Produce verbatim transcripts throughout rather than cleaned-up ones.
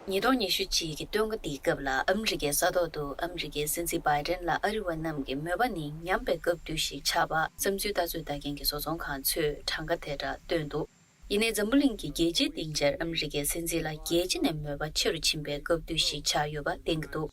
ཉིས་སྟོང་ཉི་ཤུ་གཅིག་གི་སྟོན་ཁ་འདིའི་སྐབས་ལ་ཨ་མི་རི་ཀའི་ས་ཐོག་ཏུ་ཨ་མི་རི་ཀའི་སྲིད་འཛིན་བྷའི་ཌེན་ལ་ཨ་རི་བ་རྣམས་ཀྱི་མོས་པ་ནི་ཉམས་པའི་སྐབས་དུས་ཤིག་ཆགས་པ་བསམ་ཚུལ་ལྟ་ཚོད་ལྟ་མཁན་གྱི་བཟོ་ཚོང་ཁང་ཚོས་གྲངས་ཀ་དེ་འདྲ་བཏོན་འདུག་ཡིན་ནའི་འཛམ་བུ་གླིང་གི་རྒྱལ་སྤྱིའི་སྡིངས་ཆར་ཨ་མི་རི་ཀའི་སྲིད་འཛིན་ལ་རྒྱལ་སྤྱི་ནས་མོས་པ་ཆེ་རུ་ཕྱིན་པའི་སྐབས་དུས་ཤིག་ཆགས་ཡོད་པ་བསྟན་གྱི་འདུག་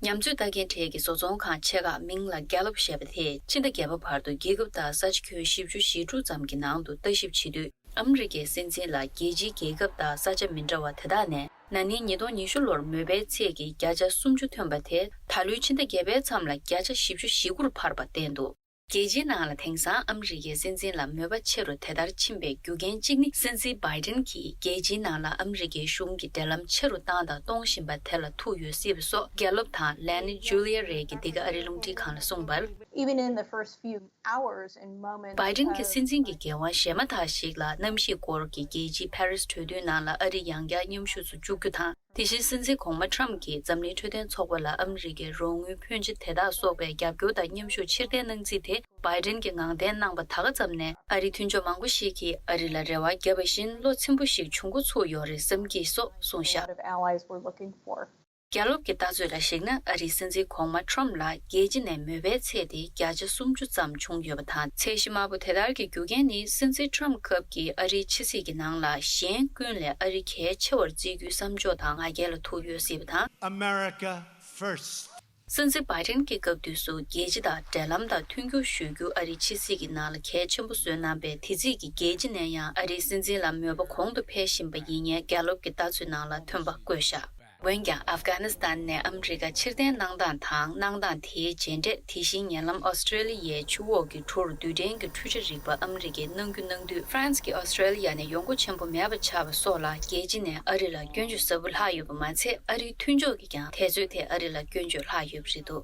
ཉམས་ཚོད་ལྟ་མཁན་གྲས་ཀྱི་བཟོ་ཚོང་ཁང་ཆེ་ཁག་མིང་ལ་གྷེ་ལོབ་ཞེས་པ་དེས་ཕྱི་ཟླ་བརྒྱད་པ་བར་དུ་རྒྱལ་ཁབ་དང་ས་ཆ་ཁྱོན་བཞི་བཅུ་ཞེ་དྲུག་ཙམ་གྱི་ནང་དུ་ལྟ་ཞིབ་བྱེད་དུས། ཨ་མི་རི་ཀའི་སྲིད་འཛིན་ལ་རྒྱལ་སྤྱིའི་རྒྱལ་ཁབ་དང་ས་ཆ་མི་འདྲ་བ་དེ་དག་ནས་ན་ནིང་ཉིས་སྟོང་ཉི་ཤུ་ལོར་མོས་པའི་ཚད་ཀྱིས་བརྒྱ་ཆ་སུམ་ཅུ་ཐོན་པ་དེ་ད་ལོའི་ཕྱི་ཟླ་བརྒྱད་པའི་མཚམས་ལ་བརྒྱ་ཆ་བཞི་བཅུ་ཞེ་དགུ་རུ་འཕར་བ་བསྟན་འདུག་རྒྱལ་སྤྱིའི་ནང་ལ་དེང་སང་ཨ་མི་རི་ཀའི་སྲིད་འཛིན་ལ་མོས་པ་ཆེ་རུ་དེ་ལྟར་ཕྱིན་པའི་རྒྱུ་རྐྱེན་གཅིག་ནི། སྲིད་འཛིན་བྷའི་ཌེན་གྱིས་རྒྱལ་སྤྱིའི་ནང་ལ་ཨ་མི་རི་ཀའི་གཞུང་གི་འབྲེལ་ལམ་ཆེ་རུ་བཏང་དང་གཏོང་བཞིན་པ་དེ་ལ་ཐུག་ཡོད་སྲིད་པ་སོགས་གྷེ་ལོབ་དང་ལེ་ནི་ཇུ་ལི་ཡ་རེད་ཀྱིས་འདི་ག་ཨ་རིའི་རླུང་འཕྲིན་ཁང་ལ་གསུངས་པར། Even in the first few hours and moments བྷའི་ཌེན་གྱི་སྲིད་འཛིན་གྱི་འགན་དབང་གཞན་མ་དག་ཞིག་ལ་གནམ་གཤིས་སྐོར་གྱི་རྒྱལ་སྤྱིའི་ཕ་རི་སི་གྲོས་མཐུན་ནང་ལ་ཨ་རི་ཡང་བསྐྱར་མཉམ་ཞུགས་སུ་བཅུག་རྒྱུ་དང་། དེ་བཞིན་སྲིད་འཛིན་གོང་མ་ཁྲམ་གྱིས་འཛམ་གླིང་འཕྲོད་བསྟེན་ཚོགས་པ་ལ་ཨ་མི་རི་ཀའི་རོགས་དངུལ་ཕོན་ཆེ་དེ་དག་གསོག་པའི་རྒྱབ་སྐྱོར་དང་མཉམ་ཞུགས་ཕྱིར་འཐེན་གནང་རྩིས་དེ་བྷའི་ཌེན་གྱིས་ངང་འཐེན་གནང་པ་ད་ག་ཙམ་ནས་ཨ་རིའི་མཐུན་ཕྱོགས་མང་པོ་ཞིག་གིས་ཨ་རི་ལ་རེ་བ་བརྒྱབ་པ་བཞིན་བློ་ཚིམ་པོ་ཞིག་བྱུང་འགོ་ཚུགས་ཡོད་རེད་བསམ་གྱི་སོགས་གསུངས་བཞག Allies were looking for. གྷེ་ལོབ་ཀྱི་ལྟ་ཚུལ་ལ་གཞིགས་ན་ཨ་རིའི་སྲིད་འཛིན་གོང་མ་ཁྲོམ་ལ་རྒྱལ་སྤྱི་ནས་མོས་པའི་ཚད་དེ་བརྒྱ་ཆ་སུམ་ཅུ་ཙམ་བྱུང་ཡོད་པ་དང་། ཚད་གཞི་དམའ་པོ་དེ་ལྟར་གྱི་རྒྱུ་རྐྱེན་ནི་སྲིད་འཛིན་ཁྲོམ་སྐབས་ཀྱི་ཨ་རིའི་ཕྱི་སྲིད་ཀྱི་ནང་ལ་གཞན་ཀུན་ལས་ཨ་རི་གལ་ཆེ་བར་བརྩི་རྒྱུའི་བསམ་ཕྱོགས་དང་ང་རྒྱལ་ལ་ཐུག་ཡོད་སྲིད་པ་དང་། America first. སྲིད་འཛིན་བྷའི་ཌེན་གྱི་སྐབས་དུས་སུ་རྒྱལ་སྤྱི་དང་འབྲེལ་ལམ་དང་མཐུན་འགྱུར་ཞུ་རྒྱུ་ཨ་རིའི་ཕྱི་སྲིད་ཀྱི་ནང་ལ་གལ་ཆེན་པོ་བཟོས་གནང་པས། དེ་རྩིས་ཀྱི་རྒྱལ་སྤྱི་ནས་ཡང་ཨ་རིའི་སྲིད་འཛིན་ལ་མོས་པ་གོང་དུ་འཕེལ་བཞིན་པ་ཡིན་ངེས་གྷེ་ལོབ་ཀྱི་ལྟ་ཚུལ་ནང་ལ་ཐོན་པ་བཀོད་བཞག་འོན་ཀྱང་། ཨབ་གྷ་ནི་སི་ཐན་ནས་ཨ་མི་རི་ཀ་ཕྱིར་འཐེན་གནང་སྟངས་དང་། གནང་སྟངས་དེའི་རྗེས་འབྲས། དེ་བཞིན་ཉེ་ལམ་ཨོ་སི་ཀྲེ་ལི་ཡའི་ཆུ་འོག་གི་གྲུར་རྡུལ་ཕྲན་གྱི་འཕྲུལ་ཆ་རིག་པ་ཨ་མི་རི་ཀས་གནང་རྒྱུ་གནང་དུས། ཧྥ་རན་སི་གིས་ཨོ་སི་ཀྲེ་ལི་ཡ་ནས་ཡོང་སྒོ་ཆེན་པོ་མེད་པ་ཆགས་པ་སོགས་ལ། རྒྱལ་སྤྱི་ནས་ཨ་རི་ལ་སྐྱོན་བརྗོད་ཟབ་པོ་ལྷག་ཡོད་པ་མ་ཚད། ཨ་རིའི་མཐུན་ཕྱོགས་ཀྱིས་ཀྱང་དེ་ཚོའི་ཐད་ཨ་རི་ལ་སྐྱོན་བརྗོད་ལྷག་ཡོད་པ་རེད་འདུག